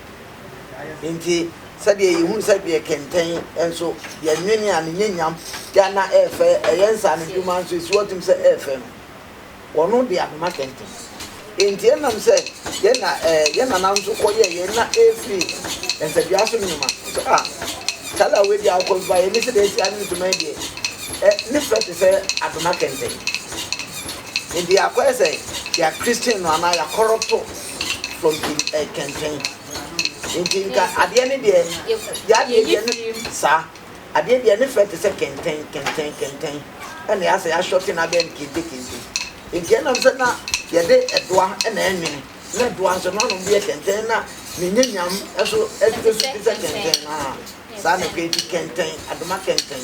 Nti sɛdeɛ yɛhunu sɛ deɛ kɛntɛn nso yɛnwene a ne nyanyam yɛ na ɛyɛ fɛ, ɛyɛ nsaanodwuma nso ɛsi hɔ tim sɛ ɛyɛ fɛ no. Wɔno de ahoma kɛntɛn. Enti ɛnam sɛ yɛn na ɛɛ yɛn nana nso kɔyɛɛ yɛn na ɛfiri nsadua so nnwuma sɛ ah kyale a wei deɛ akɔ ba yɛn ne sɛ deɛ ɛsi ane ntoma yi deɛ ɛ ne fɛ te sɛ adoma kɛntɛn. Enti akɔyɛ sɛ yɛ Christian no anaa yɛakɔrɔto from ɛ kɛntɛn. Enti nka adeɛ ne deɛ yɛadeɛ deɛ ne saa. Adeɛ deɛ ne fɛ te sɛ kɛntɛn, kɛntɛn, kɛntɛn, ɛna yɛasɛ yɛahyɔte no abɛyɛ no kente kente. Nti ɛnam sɛ na yɛde ɛdoa na ɛnwene, na ɛdoa nso no ano bi yɛ kɛntɛn na ne nyanyam nso ɛso te sɛ kɛntɛn no a, saa na ɛkɔyɛ nti kɛntɛn, adoma kɛntɛn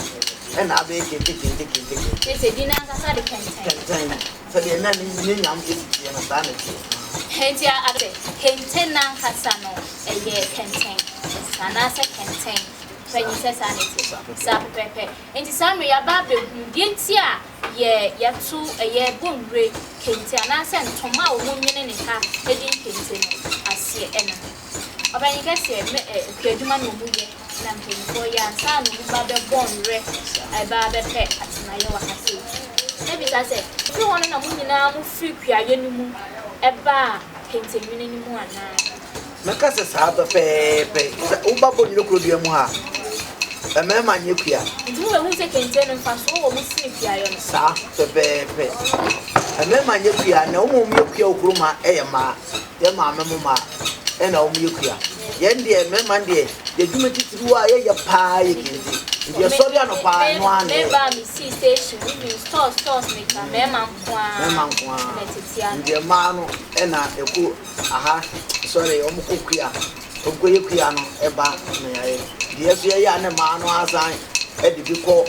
ɛna abɛyɛ kente kente kente kente. Kyerɛ sɛ din no ankasa de kɛntɛn. Kɛntɛn, sɛdeɛ na ne nyanyam si teɛ no saa na ɛteɛ. Nti a kente no ankasa no ɛyɛ kɛntɛn anaasɛ kɛntɛn. Panyin sɛ saa na ɛte. Saa pɛpɛɛpɛ. Enti saa mmerɛ yi yɛaba abɛhunu deɛ nti a yɛ yɛto ɛyɛ bonwire kente anaasɛ ntoma a wɔn nwene ne ha de nkente no aseɛ ɛno no. Ɔpanyin kɛseɛ mɛ ɛ kuadwuma na wɔn yɛ na mpanyinfoɔ yɛ ansa na wɔn ba bɛbɔ nwerɛ ɛba abɛpɛ atenaeɛ wɔ ha sei. Mɛbisa sɛ, firi hɔ no na mo nyinaa mo firi kuayɛ no mu ɛbaa kente nwene no mu anaa? Mɛka sɛ saa pɛpɛɛpɛ. Sɛ woba Bonwire kurodua mu ha a, mmarima nyɛ kua. Nti mobɛhu sɛ kente no mfasoɔ wɔ mu sene kuayɔ no. Saa pɛpɛɛpɛ. Mmarima nyɛ kua, na wɔn a wɔyɛ kua wɔ kurom ha yɛ mmaa. Yɛn maame mo mmaa na wɔyɛ kua. Yɛn deɛ, mmarima deɛ, yɛn adwuma titiriw a yɛyɛ paa yɛ kente. Nti yɛsɔre anɔpa a, ɛno ara na yɛyɛ. Meba a mesii station, even stores stores meka, mmarima nko ara Mmarima nko ara. na ɛtete ano. Nti mmaa no na ɛkɔ aha, sɔre, wɔkɔ kua. Wɔkɔ yɛ kua no ba na yɛayɛ. Deɛ nso yɛyɛ a na mmaa no asan de bi kɔ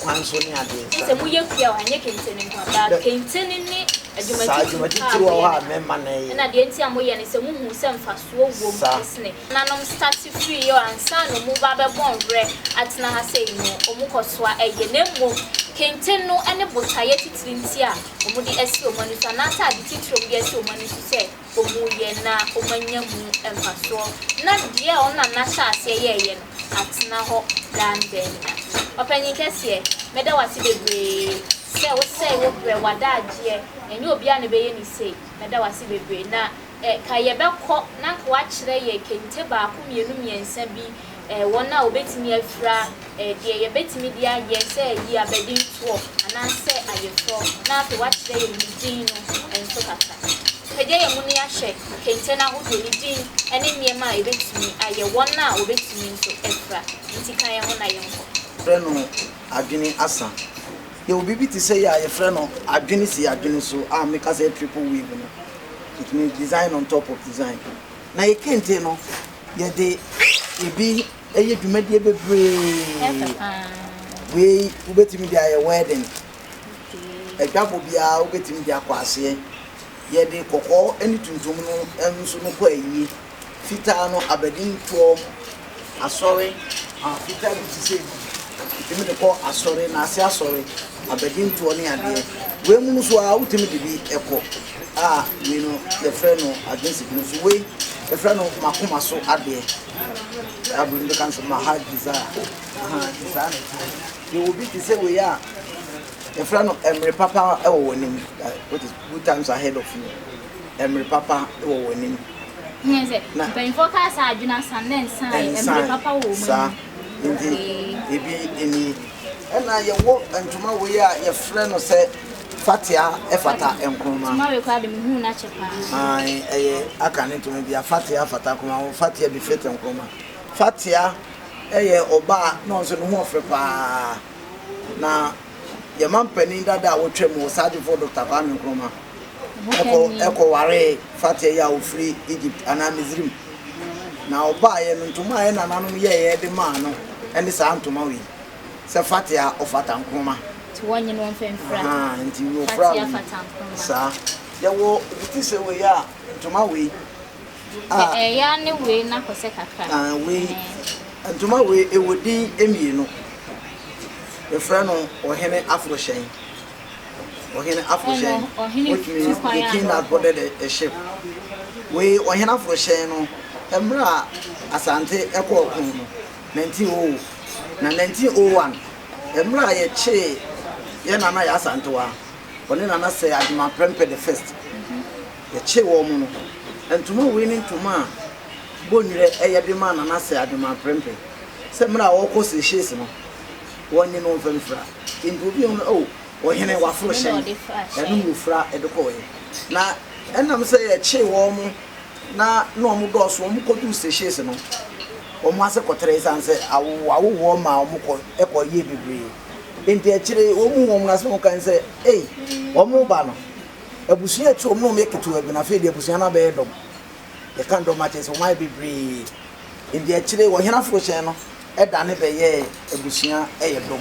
kwan so ne adeɛ. Kyerɛ sɛ moyɛ kua wɔ ha, ɛnyɛ kente no nko ara, but kente no ne adwuma Saa titiriw adwuma paa titiriw wɔ hɔ moyɛ a no. mmarima na ɛyɛ. Ɛna deɛ nti a moyɛ ne sɛ mohu sɛ mfasoɔ wɔ mu sene. Nanom starte firi yɛ ansa na ɔmo ba bɛbɔ nwerɛ atena ha sei no, ɔmo kɔsoa ɛyɛ. Na mmom kente no ne botaeɛ titiri nti a ɔmo de asi ɔmo ani so anaasɛ ade titiri a ɔmo de asi ɔmo ani so sɛ wɔyɛ na wɔanya mu mfasoɔ, na deɛ ɔno na n'ahyɛ aseɛ yɛɛyɛ no atena hɔ daa ne daa nyinaa. Ɔpanyin kɛseɛ, mɛda wo ase bebree sɛ wosɛe wo berɛ, w'adagyeɛ, ɛnyɛ obiara na ɛbɛyɛ ne sei, mɛda wo ase bebree. Na eh, ka yɛbɛkɔ na anka woakyerɛ yɛ kente baako, mmienu, mmiɛnsa bi, eh, wɔn a wɔbɛtumi afira deɛ yɛbɛtumi de ayɛ sɛ ayi abadintoɔ anaasɛ ayeforɔ na afei woakyerɛ yɛn ne din no nso kakra. Pagya yɛn mu na yɛahwɛ kente no ahodoɔ, ne din ne nneɛma a ɛbɛtumi ayɛ, wɔn a wɔbɛtumi nso afira. Nti ka yɛn ho na yɛnkɔ. Yɛfrɛ no adwene asa. Yɛwɔ biribi te sɛ yi a yɛfrɛ no adwene si adwene so a meka sɛ triple weave no. It means design on top of design. Na yɛ kente no, yɛde ebi Ɛyɛ dwumadie bebree. Wei wobɛtumi de ayɛ wedding. Adwabɔ biara wobɛtumi de akɔ aseɛ. Yɛde kɔkɔɔ ne tuntum no nso no kɔ ayie. Fitaa no abadintoɔ, asɔre, fitaa bi te sei no, wotumi de kɔ asɔre, naase asɔre, abadintoɔ ne adeɛ. Wei mu nso a wotumi de bi kɔ a wei no yɛfrɛ no adwensiki no so. Wei yɛfrɛ no makoma so adeɛ. Bible no bɛka no sɛ my heart desire. Aha, nti saa na ɛteɛ. Yɛwɔ bi te sɛ wei a yɛfrɛ no mmere papa wɔ w'anim. What is good times ahead of you. Mmere papa wɔ w'anim. Na mpanyinfoɔ kaa sɛ adwene asan na nsan mmere papa wɔ wɔn anim. Saa nti ebi ni. Ɛna yɛwɔ ntoma wei a yɛfrɛ no sɛ Fatea fata nkruma. Ntoma wei koraa de me huu no akyɛ paa. Ae ɛyɛ aka ne ntoma bi a fatea fata nkruma ho fatea bi fit nkruma. Fatea ɛyɛ ɔbaa na ɔnso ne ho ɔfɛ paa. Na yɛ mampanin dada a wɔtwa mu Ɔsagyefo Dr. Kwame Nkrumah ɛkɔ ɛkɔ waree fatea yi a ofiri Egypt anaa Misrim. Na ɔbaeɛ no ntoma a yɛ nananom yɛɛyɛ de maa no ɛne saa ntoma wei. Sɛ fatea ɔfata nkruma. Nti wɔnye no mfa mfira. Ahaa nti wɔfira Fatea wei. fata nkruma. Saa. Yɛwɔ bi te sɛ wei a ntoma wei a. Ɛyɛ ara ne wei na kɔsɛ kakra. Ah wei ntoma wei ɛwɔ din mmienu. Yɛfrɛ no ɔhene aforohyɛn. Ɔhene aforohyɛn. Which means the king that boarded a ship. Wei ɔhene aforohyɛn no mmerɛ a Asante ɛkɔɔ ɔko no. 1900 na 1901 mmerɛ a yɛkyee yɛn Nana Yaa Asantewaa, ɔne Nana Sir Agyeman Prempeh the First, yɛkyee wɔn no, ntoma wei ne ntoma a Bonwire yɛ de maa Nana Sir Agyeman Prempeh sɛ mmerɛ a ɔrekɔ Seychelles no, wɔnnye no mfa mfira. Nti obi hu no, oh, ɔhene waforo hyɛn, ɛno na ɔfira de kɔeɛ. Na ɛnam sɛ yɛkyee wɔn na na wɔn dɔɔso, wɔn kɔduu Seychelles no, wɔn ase kɔtrɛɛ esiane sɛ awo awowoɔ maa wɔn kɔ kɔ yɛɛ bebree. Enti akyire wɔn hu wɔn no asɛm a wɔka ne sɛ, Ei, wɔn reba no, abusua a ɛte wɔn na wɔyɛ ketewa bi no, afei deɛ abusua no abɛyɛ dɔm. Yɛka dɔm a kyerɛ sɛ wɔn ayɛ bebree. Enti akyire ɔhene aforohyɛn no dane bɛyɛɛ abusua yɛ dɔm.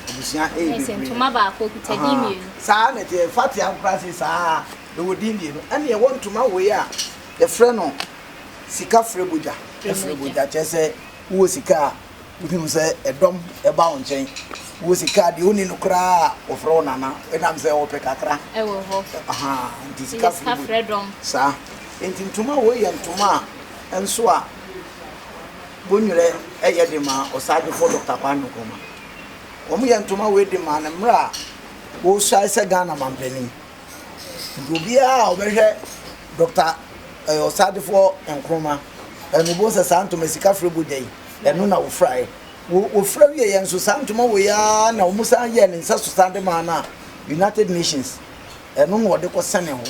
Abusua yɛ bebree. Ntoma baako kuta din mmienu. Saa na ɛteɛ. Fatea koraa sei saa. Ɛwɔ din mmienu. Ɛna ɛwɔ ntoma wei a yɛfrɛ no sika frɛ bogya. Frɛ bogya kyerɛ sɛ wowɔ sika a wohunu sɛ ɛdɔm ɛba wo nkyɛn. Wowɔ sika a deɛ ɔnni no koraa a wɔfrɛ wo nana ɛnam sɛ wɔpɛ kakra. Ɛwɔ hɔ. Ahaa nti sika frɛ bogya. Saa. Nti ntoma wei yɛ ntoma a nso a Bonwire yɛ de ma Ɔsaadwofoɔ Dɔkta Kwame Nkrumah. Wɔyɛ ntoma wei de maa no mmerɛ a wɔresuae sɛ Ghana mampanin. Nti obiara a ɔbɛhwɛ Dɔkta Ɔsadefoɔ Nkrumah no, wobɛhu sɛ saa ntoma sika frɛ bogya yi, ɛno na wɔfiraeɛ. Wɔfira wieeɛ nso, saa ntoma wei ara na wɔsan yɛɛ ne nsa so san de maa no a United Nations. Ɛno na wɔde kɔsɛne hɔ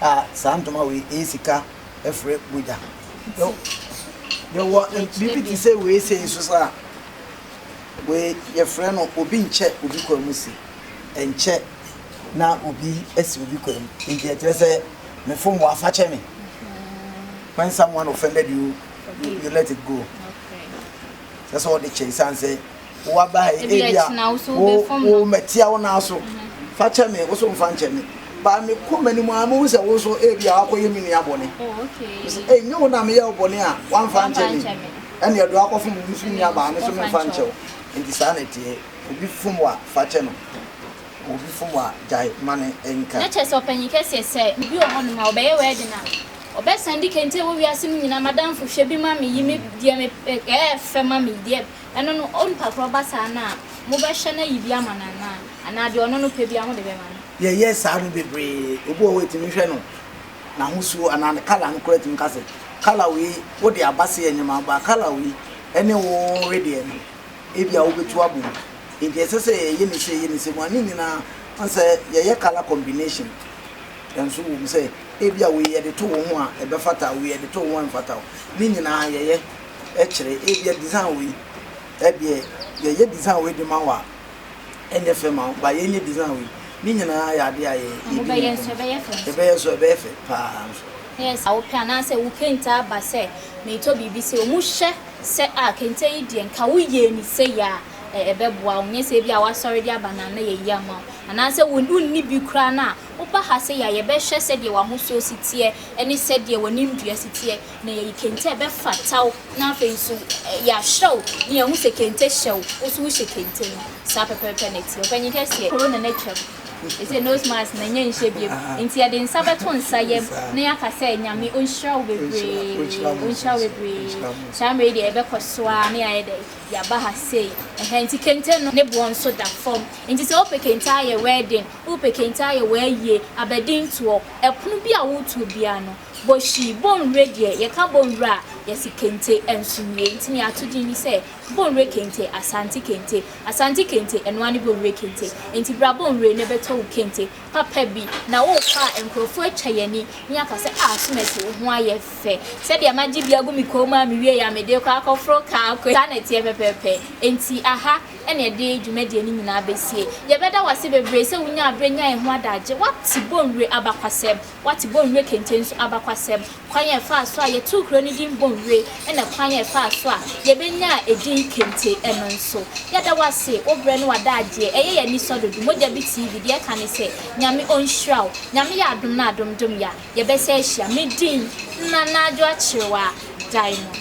a saa ntoma wei ɛyɛ sika frɛ mogya. Yɛwɔ biribi te sɛ wei sei nso sɛ a, wei yɛfrɛ no obi nkyɛ obi kwan mu si. Ɛnkyɛ na obi asi obi kwan mu. Nti ɛkyerɛ sɛ mefom wo a fa kyɛ me. When someone offended you, you let it go. Sɛ sɛ ɔde kyɛ ɛsiane sɛ woaba ha yi ebi a wo wo mɛtia wo nan so fa kyɛ me wo so mfa nkyɛ me ba me kɔ m'anim a mehu sɛ wo nso ebi a wakɔyɛ me nua bɔne sɛ ɛnyɛ wo na meyɛ wo bɔne a wamfa nkyɛ me ɛne ɛdo akɔfom wo nso nua baa me so memfa nkyɛ wo nti saa na ɛteɛ obi fom wo a fa kyɛ no obi fom wo a gyae ma no nka. Na kyerɛ sɛ ɔpanyin kɛseɛ sɛ obi wɔ hɔnom a ɔbɛyɛ wedding a ɔbɛsan de kente a ɛwɔ wiase mu nyinaa madamfo hwɛ bi ma me yi me deɛ me ɛyɛ fɛ ma me deɛ Ɛno no, onipa korɔ ba saa no a, mobɛhwɛ no ayi bi ama no anaa? Anaa deɛ ɔno no pɛ biara mode bɛma no? Yɛyɛ saa no bebree. Obi wɔ hɔ a yɛtumi hwɛ no n'ahosuo anaa ne colour no koraa tumi ka sɛ, colour wei wode aba sɛ yɛnyɛ ma wo but colour wei ne wo wedeɛ no ebia wobɛtu abom. Nti ɛsɛ sɛ yɛyɛ ne sei yɛ ne sei mu a ne nyinaa wohu sɛ yɛyɛ colour combination nso wɔ mu sɛ ebia wei yɛde to wo ho a ɛbɛfata wo, wei yɛde to wo ho a ɛmfata wo. Ne nyinaa yɛyɛ. kyerɛ ebia design wei ɛdeɛ yɛyɛ design wei de ma wo a ɛnyɛ fɛ ma wo ba yɛnyɛ design wei ne nyinaa yɛ adeɛ a yɛ yɛdi nso ɛbɛyɛ fɛ nso ɛbɛyɛ nso ɛbɛyɛ fɛ paa nso. Yes a wopɛ anaasɛ wo kente aba sɛ meretɔ biribi sei wɔn hwɛ sɛ a kente yi deɛ nka wo yɛɛ no sei a ɛbɛboa wo nyɛ sɛ ebi a wasɔre de aba no a na yɛyi ama wo anaasɛ wo wonni bi koraa no a woba ha sei a yɛbɛhwɛ sɛdeɛ w'ahosuo si teɛ ne sɛdeɛ w'animdua si teɛ na yɛayi kente a ɛbɛfata wo, na afei nso yɛahwɛ wo na yɛahu sɛ kente hyɛ wo, wo nso wohyɛ kente no. Saa pɛpɛɛpɛ na ɛteɛ. Ɔpanyin kɛseɛ, Corona no atwam. Ɛsɛ nose mask na ɛnyɛ nhyɛ biom. Nti yɛde nsa bɛto nsa yam na yɛaka sɛ Nyame ɔnhyira wo bebree, ɔnhyira wo bebree. Saa mmerɛ yi deɛ yɛbɛkɔ so ara na yɛayɛ dɛn? Yɛaba ha sei. Ɛhɛn, nti kente no ne boɔ nso da fam. Nti sɛ wopɛ kente ayɛ wedding, wopɛ kente ayɛ w'ayie, abadintoɔ, ɛpono bi a wotoɔ biara no, Bohyi, Bonwire deɛ yɛka Bonwire a, yɛse kente nso nie. Nti nea ato din ne sɛ Bonwire kente, Asante kente. Asante kente, ɛno ara ne Bonwire kente. Nti bra Bonwire na bɛtɔ wo kente papa bi. Na worekɔ a, nkurɔfoɔ atwa yɛn ani na yɛaka sɛ, ah Asomasi wo ho ayɛ fɛ. Sɛdeɛ magye bi agu me kɔn mu a mewieeɛ a mede rekɔ akɔforo kaa akɔ yi. Saa na ɛteɛ pɛpɛɛpɛ. Nti aha na yɛde dwumadie no nyinaa bɛsie. Yɛbɛda wo ase bebree sɛ wonyaa berɛ nyaa yɛn ho adagye. Woate Bonwire abakwasɛm. Woate Bonwire kente nso abakwasɛm, kwan a ɛfaa so a yɛtoo kuro no din Bonwire ɛna kwan a ɛfaa so a yɛbɛnyaa edin kente no nso. Yɛda wo ase, wo berɛ ne w'adaagyeɛ, ɛyɛ yɛn anisɔ dodo. Mogya Bi TV, deɛ ɛka ne sɛ, Nyame ɔnhyira wo. Nyame yɛ adom na adom dom yɛ a, yɛbɛsan ahyia. Me din, Nana Adwoa Kyerewaa Diamond.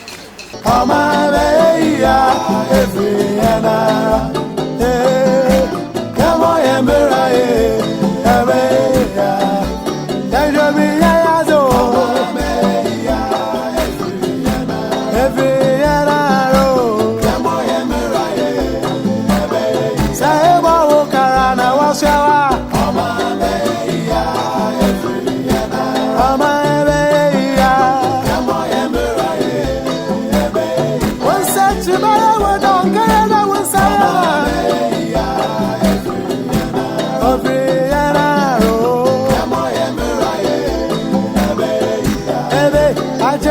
Aje,